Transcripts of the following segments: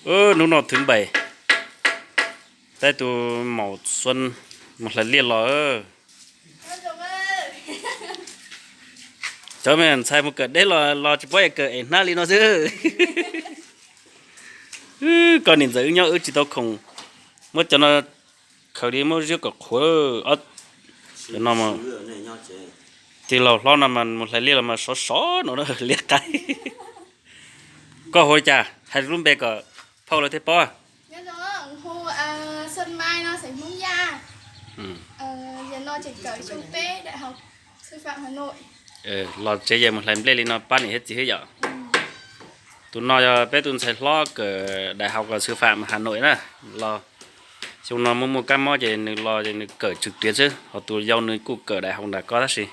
Hnub no thwv npaim, peb tus maum xuan mus hlais liaj los. Cov me ntxhais mus kawm deb los los tsis paub es kawm es hnab li no xwb. Koj niam ntxawm wb nyob wb tsis tau khoom muab cov no khaws li muab ziab kom qhuav. Tij laug hlob no mas mus hlais liaj los mas sov sov no liaj qaib. Koj hu li cas hais lub npe kom phauj lawv thiaj paub. Los tsev ces mus hlais nplej li no pab niam thiab txiv thiab yom. Tus no yog peb tus ntxhais hlob kawm daim hauv kawm xwm fam Hà Nội na. Los xyoo no muaj muaj kab mob ces nws los ces nws kawm trực tuyến xwb, ho tus yau nws kuj kawm daim hauv nram ko tab sis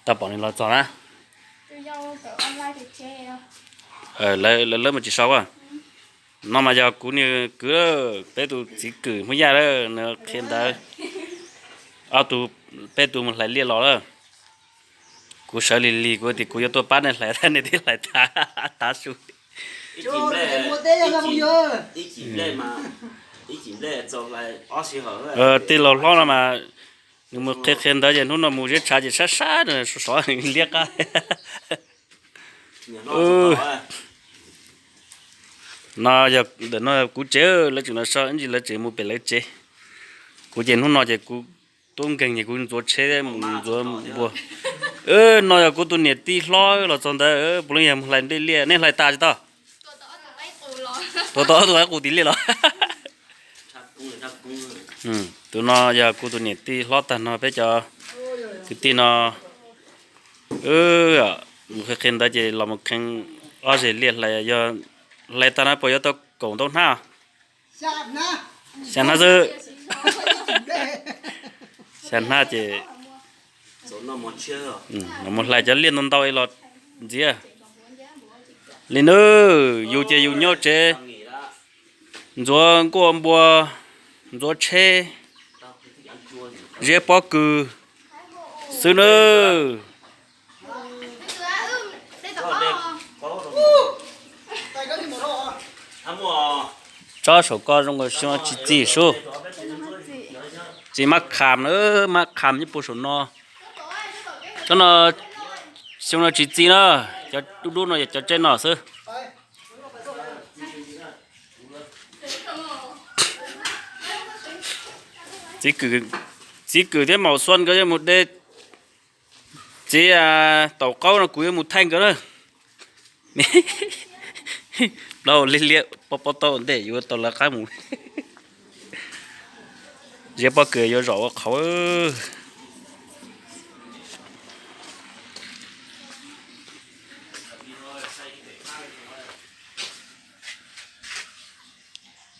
tau pom nws los txog na. Lawv lawv mus tsis so a. No mas yog kuv niag kwv, peb tus txiv kwm Hmoob Yaj lawm, nws qhia ntawv. Ob tug, peb tus mus hlais liaj los lawm. Kuv sawv lig lig kuv tias kuv yuav tuaj pab nej hlais, nej twb hlais tav tav su. Tij laug hlob no mas nws mus qhia qhia ntawv ces hnub no mus ziab tshav ces sab sab sov sov liab qab. No yog ntawm no kuv tsev, lawv tseem los so ib ntsis lawv tseem mus pem lawv tsev. Kuv ces hnub no ces kuv tub nkeeg ces kuv ntxuav tsheb mus ntxuav npua. No yog kuv tus niam tij hlob los txog ntawd, puav leej yog mus hlais nplej liaj, nej hlais tas tsis tau? Tuav tau ob tug qaib qus tim liaj los. Tus no yog kuv tus niam tij hlob tag no peb cov kwv tij no. Mus qhia qhia ntawv ces los mus kheev ob zeg liaj hlais, yog hlais tag no puas yuav tau kaum ntau hnab? Xya hnab xwb. Xya hnab ces los mus hlais cov liaj ntau ntau los ntxiv. Li nawb, yus ces yus nyob tsev ntxuav nkuaj npua, ntxuav tsheb, ziab pob kws xwb nawb. Tsob saum ko zoo nkaus xyoo no tsis txi sub. Txiv mab kham na, mab kham nyob puag saum no. Tsob no xyoo no tsis txi na, cov dub dub no yog cov tseb no xwb. Txiv kwm thiab maum xuan nkawd yuav mus de txiv taum qaub no, kuv yuav mus thaij nkawd na. Plaub liab liab pob pob tau ntej yuav tau lawv qab mus. Ziab pob kws yuav zom ua qhauv.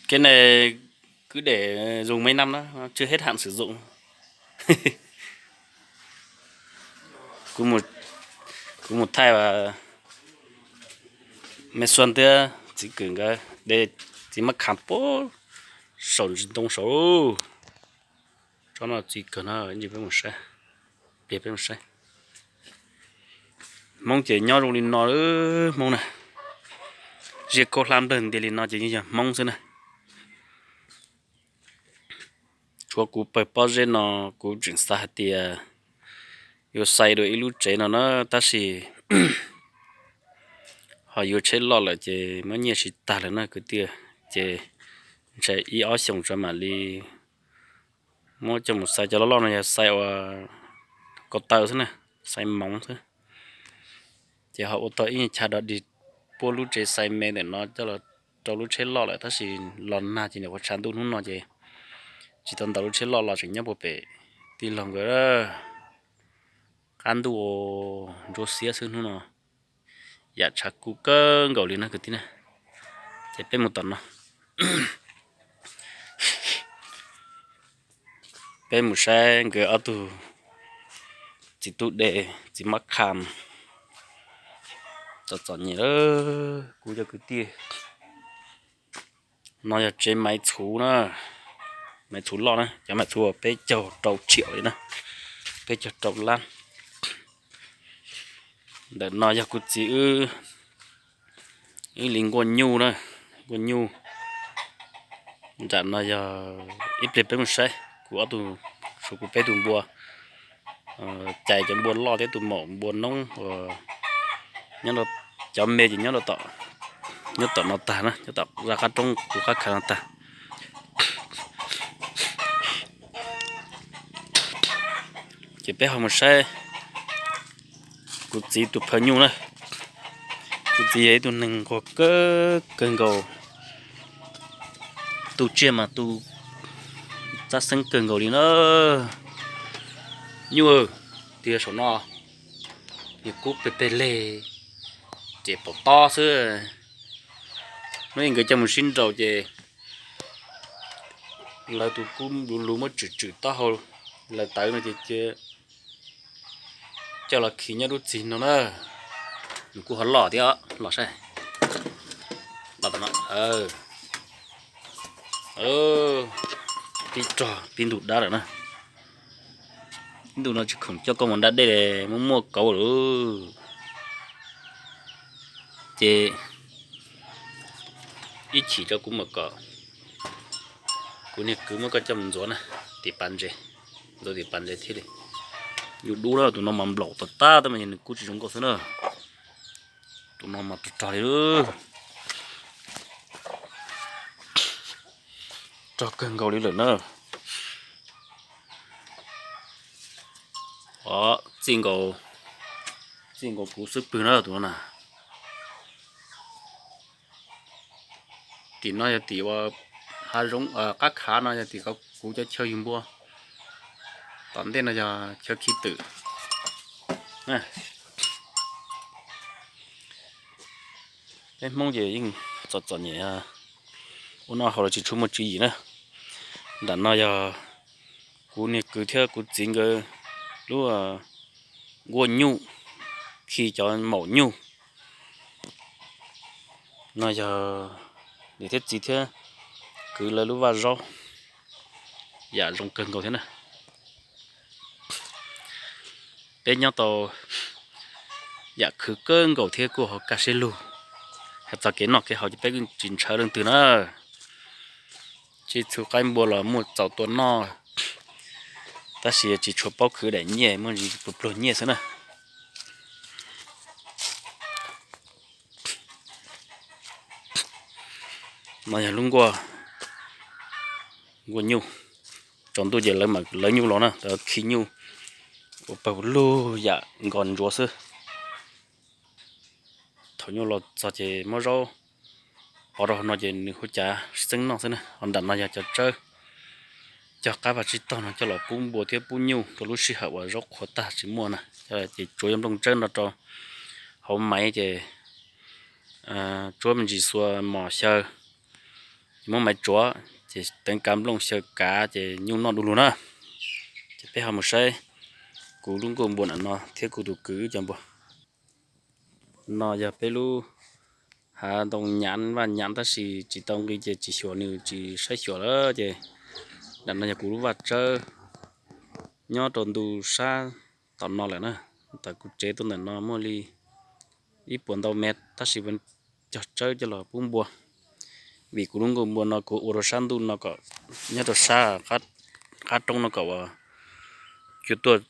Cái này cứ để dùng mấy năm đó, chưa hết hạn sử dụng. Kuv mus thaij mej xuan thiab txiv kwm nkawd de txiv mab kham puag saum ntsis ntoo saud. Tsob no txi kawg no, peb mus saib, peb mus saib. Hmoob ces nyob zoo li no, Hmoob na, ziaj khaub hlab nplawg ntias li no ces yeej yog Hmoob xwb na. Tshuav kuv pawg pob zeb no, kuv tseem xav hais tias yuav xais dua ib lub tsev no na, tab sis ho yuav tsheb loj lawm ces muab nyiaj tsis tag lawm na kwv tij, ces ntshe ib ob xyoos tso mam li muab coj mus xais. Cov loj loj no yog xais ua ko taw xwb na, xais moov xwb. Ces ho ua tau ib chav dog dig puab lub tsev xais me ntawm no coj los rau lub tsheb loj lawm, tab sis los nag ces nim qhuav tshav ntuj hnub no ces tsis tau ntaus lub tsheb loj los tseem nyob puag pem tij laug nkawd. Qab ntuj ntsuab xiab xwb hnub no, yam tshav kub kawg nkaus li na kwv tij na. Ces peb mus tom no, peb mus saib nkawd ob tug txiv tub de txiv mab kham txom txom nyem lawm kuv cov kwv tij. No yog tsev maiv txhuv na, maiv txhuv loj na, cov maiv txhuv uas peb caug rau triệu li na, peb caug rau lab. Ntawm no yog kuv txiv wb li nkuaj nyuj na, npua nyuj. Nram no yog ib pliag peb mus saib kuv ob tug, suav kuv peb tug npua, cais cov npua loj thiab tus maum npua noob uas nyob, cov me ces nyob, nyob tom no tag na, nyob tom zaj qab roob kuv qab khav no tag. Ces peb ho mus saib kuv txiv tus phaw nyuj na. Kuv txiv yog ib tug neeg nquag kawg kawg nkaus, tu tsiaj mas tu txab xeeb kawg nkaus li na. Nyuj, tiag saum no yog kub peg peg leg, ces pom tob xwb. Hnub ib nkawd coj mus sib nraus ces lawv tus kub luv luv muab tswm tswm taub hau, lawv tawv no ces cia coj los khi nyob lub txig no na. Nws kuj ho loj thiab, los saib. Tib rog tib ntug dab lawm na. Ib ntus no tsis khoom coj koj mus da dej, muaj muaj kauv lawm. Ces ib chim rau kuv mam kom kuv niag kwv muab koj coj mus ntxuav na, tim pas ntses, ntxuav tim pas ntses thiaj li. Yus dub lawm, tus no mas nplaum tag tag tab mas nws kub tsis zoo nkauj xwb na. Tus no mas rog rog li, rog kawg nkaus li lawm na. Txij nkaus, txij nkaus kuv xub pwg na tus no na. Tim no yog tim uas hav zoov, qab khav no yog tim kuv cov chaw yug npua. Tom ntej no yog chaw khi twm. Peb Hmoob ces yeej txom txom nyem, ua noj haus los tsis tshua muaj tswv yim na. Nram no yog kuv niag kwv thiab kuv txiv nkawd lub nkuaj nyuj, khi cov maum nyuj. No yog niam thiab txiv thiab kwv lawv lub vaj zaub, yam zoo kawg nkaus thiab na. Peb nyob tau yam khwv kawg nkaus thiab kuj ho kaj siab lug. Hais txog kev noj kev haus ces peb kuj tsis ntshaw leej twg na. Tsis txhua qaib npua los muaj txaus tua noj, tab sis tsis tshua paub khwv daim nyiaj, muaj ntsis pluag pluag nyiaj xwb na. No yog lub nkuaj, nkuaj nyuj. Tsaus ntuj ces lawv mam lawv nyuj los na, lawv khi nyuj ua pawg lug yam nkos ntsuav xwb. Thaum nyuj los txog ces muab zaub pov rau hauv no ces nws hu cav sib txeeb noj xwb na. Ho nram no yog cov tsawb cog qab vaj tsib taug no coj los pub npua thiab pub nyuj rau lub sij hawm uas zaub qhuav tag tsis muaj na. Ces tsuav yog nplooj tsawb no rau hauv maiv ces tsuab me ntsis xuas mos xyaw, ces muab maiv tsuav ces teev kav nplooj xyaw kav ces nyuj noj du lug na. Ces peb ho mus saib kuv lub nkuaj npua nram no thiab kuv tus kwv cov npua. No yog peb lub hav ntoo nyav vaj nyav tab sis tsis tau nqi ces tsis xyuas nws tsis saib xyuas lawm ces nram no yog kuv lub vaj tsawb nyob rau ntu sab tom no lawm na. Tawm kuv tsev tuaj ntawm no muaj li ib puas ntau mev tab sis cog tsawb coj los pub npua. Vim kuv lub nkuaj npua no kuv ua rau sab ntuj no kom nyob rau sab qab roob no kom uas cua tuaj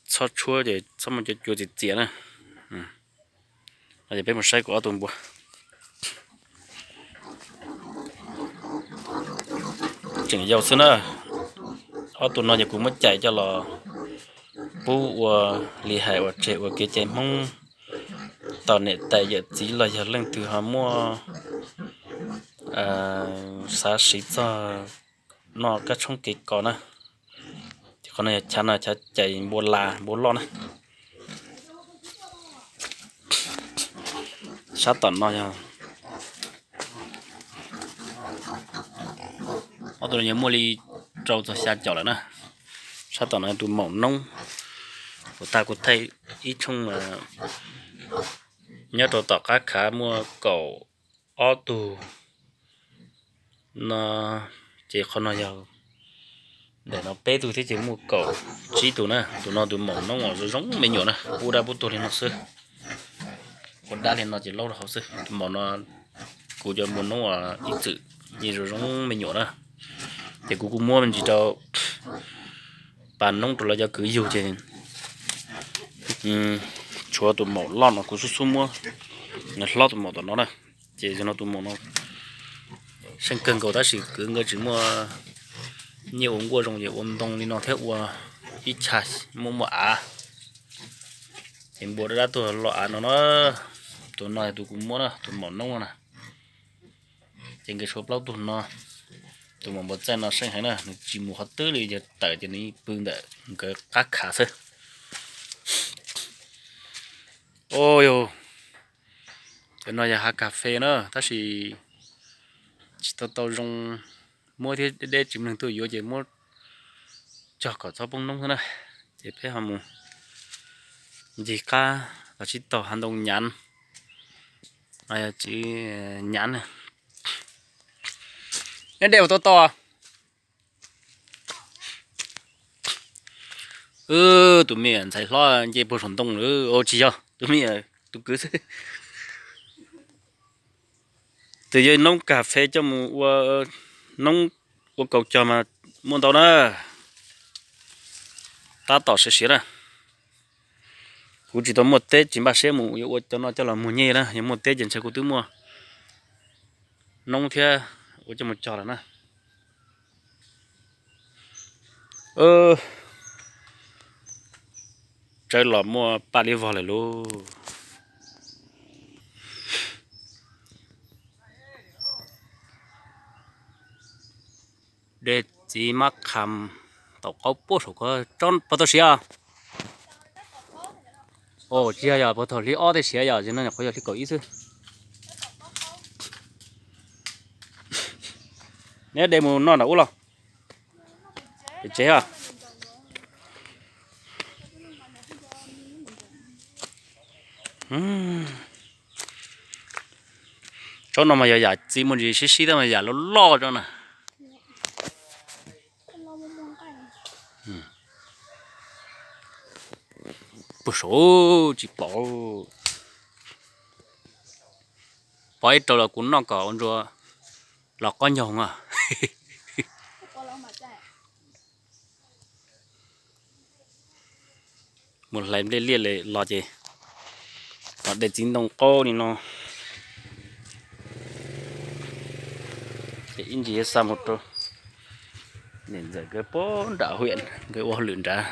txhob tshuab ces txhob muaj cov cua txias txias na. Ces peb mus saib kuv ob tug npua. Tseem yau xwb na. Ob tug no ces kuv muab cais coj los pub ua li hais ua tseg ua kev cai Hmoob, tom niam tais yawm txiv los yog leej twg ho muaj xav siv txog noj kab tshoob kev kos na. Ces qhov no yog chav no chav cais npua las npua loj na. Sab tom no yog ob tug no yog muaj li rau txog xya caum lawm na. Sab tom no tus maum noob, kuv tag kuv thaij ib tshooj nyob rau tom qab khav muaj kaum ob tug no, ces qhov no yog ntawm no peb tug thiab ces muaj kaum tsib tus na. Tus no tus maum noob uas zoo zoo me nyuam na, pub dab pub tuag li no xwb. Ua dab li no ces laub rau hauv xwb. Tus maum no kuv cov npua noob ib txwm yeej zoo zoo me nyuam na. Ces kuv kuj muab me ntsis rau pas noob rau lawv cov kwv yug ces tshuav tus maum loj no kuv xub xub muab, nws hlob tus maum tom no na. Ces yog no tus maum no seej kawg nkaus tab sis kwv nkawd tsis muaj nyiaj ua nkuaj zoo ces ua ntoo li no thiab ua ib txha muaj muaj av. Ces npua dab dab tuag los av no na. Tus no yog tus kuv muab na, tus maum noob no na. Ces nkawd tshuav plaub tug no. Tus maum npua txaij no seej heev na, nws tsis mus qhov twg li, yog tawm ces nws pw ntawm nkawd qab khav xwb. Au yau, cov no yog hav kas fes na tab sis tsis tau tau zoo, muab thiab deb deb tsis muaj leej twg yuav ces muab cog kom txhob poob noob xwb na. Ces peb ho mus ncig qab los sib taug hav ntoo Nyav, tsis Nyav na. Neb de ua tau tau. Tus me ntxhais hlob nce puag saum ntoo lawm. Tsis yog, tus me, tus kwv xwb. Tus yawg noob kas fes coj mus ua noob ua kaus cog mas muaj ntau na. Tab tom siav siav na. Kuv tsis tau muaj teb, tsis npaj siab mus yuav ua cov no coj los muag nyiaj na. Yog muaj teb ces ntshe kuv twb muaj noob thiab ua coj mus cog lawm na. Tsawb los muaj paj liab vog lawm lauj. Dej txiv mab kham, taum qaub puag saum ko, tsob puag thaum siav. Tsis yog, yog puag thaum hli ob tej siav, yog no nyuam qhuav yog hli kaum ib xwb. Neb de mus noj nram ub los? Tsev os. Tsob no mas yog yam txiv muaj ntsis sib sib tab mas yam loj loj tsob na. Puag saum tsis pom. Pov ib rau los kuv noj kom ua ntsua los qob ncaug os. Mus hlais nplej liaj los ces, los de txiv ntoo qaub li no. Ces ib ntsis xa mus rau niam ntxawm nkawd puag nram hwm, nkawd ua hauj lwm nrad.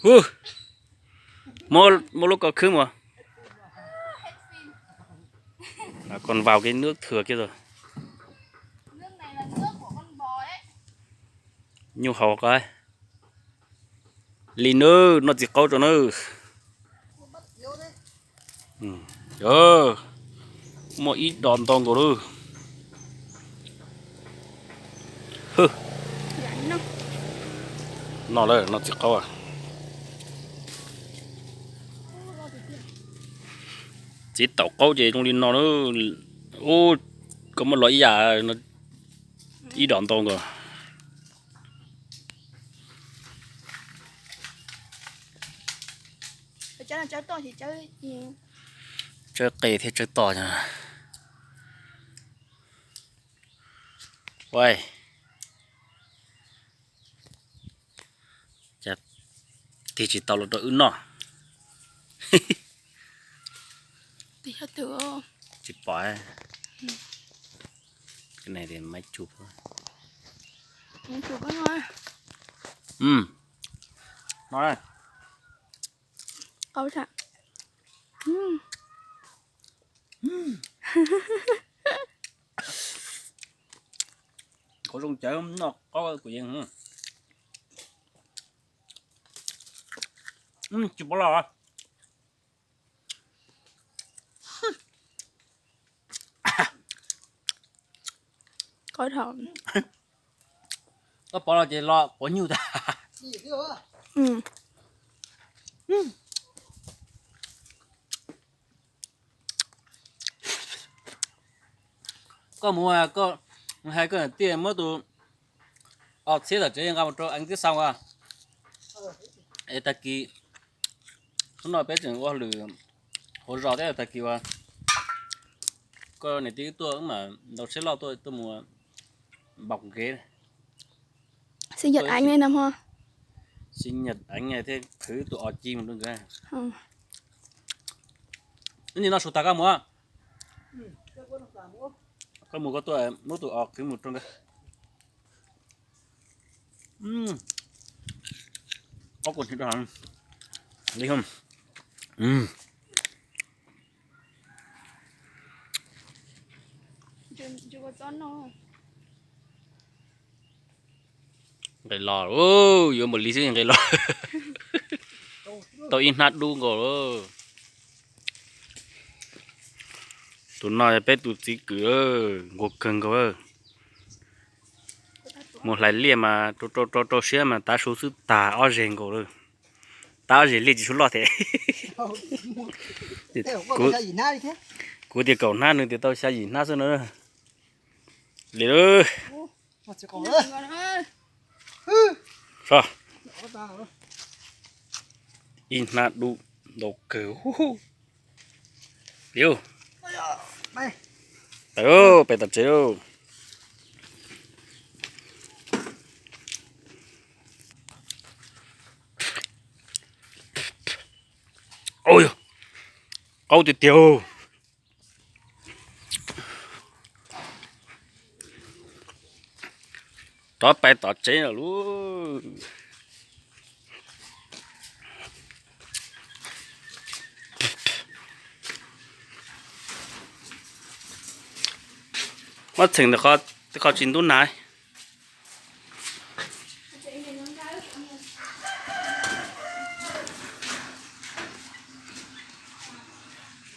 Hu, muab lub ko khwb mus. Còn vào cái nước thừa kia rồi. Nyuj haus qab. Li nawb, noj txiv qaub rau nawb. Muaj ib dos ntau nkaus lawm. Noj lawm, noj txiv qaub. Txiv taum qaub ces zoo li no. Ub, koj muab los ib yam, ib dos ntau nkaus. Tsawb qe thiab tsawb to. Ua, cas tig tsis tau los rau wb noj. Tsis pom. Cái này thì máy chụp thôi. No đây. Qhov zoo cawv noj qaub kuv yeej tsis pom los. Koj pov los ces los quav nyuj tas. Koj mus, koj hais koj niam tij muab tus ob txhiab tom tsev nqa mus rau eev tib xaus as. Es tag kis hnub no peb tseem ua hauj lwm, Ua zos thiab tag kis uas koj niam tij wb tuaj wb mam ntaus tsheb loj tuaj tuaj mus npaum nkev. Sinh nhật anh này nè hmo. Sinh nhật anh thiaj qhwv tus os ci mus rau nkawd. Ib ntsis no su tas koj mus. Koj mus koj tuaj muab tus os qhwv mus rau nkawd. Ob kuv li. Nqes los, yuav npaum li xwb nqes los. Tau ib hnab dub nkaus lawm. Tus no yog peb tus txiv kwm, nquag kawg nkaus. Mus hlais liaj mas rau rau rau siab mas tav su xwb tag ob zeg nkaus lawm. Tav ob zeg liaj tsis suav loj thiab. Kuv tias kaum hnab, nws tias tau xya yim hnab xwb na. Li lawm. Ib hnab dub ntau kawg. Li, tawm pem tom tsev lauj. Qaub tiag tiag. Rov pais tom tsev lawm lauj. Muab txheem ntawm qhov tsis ntub na.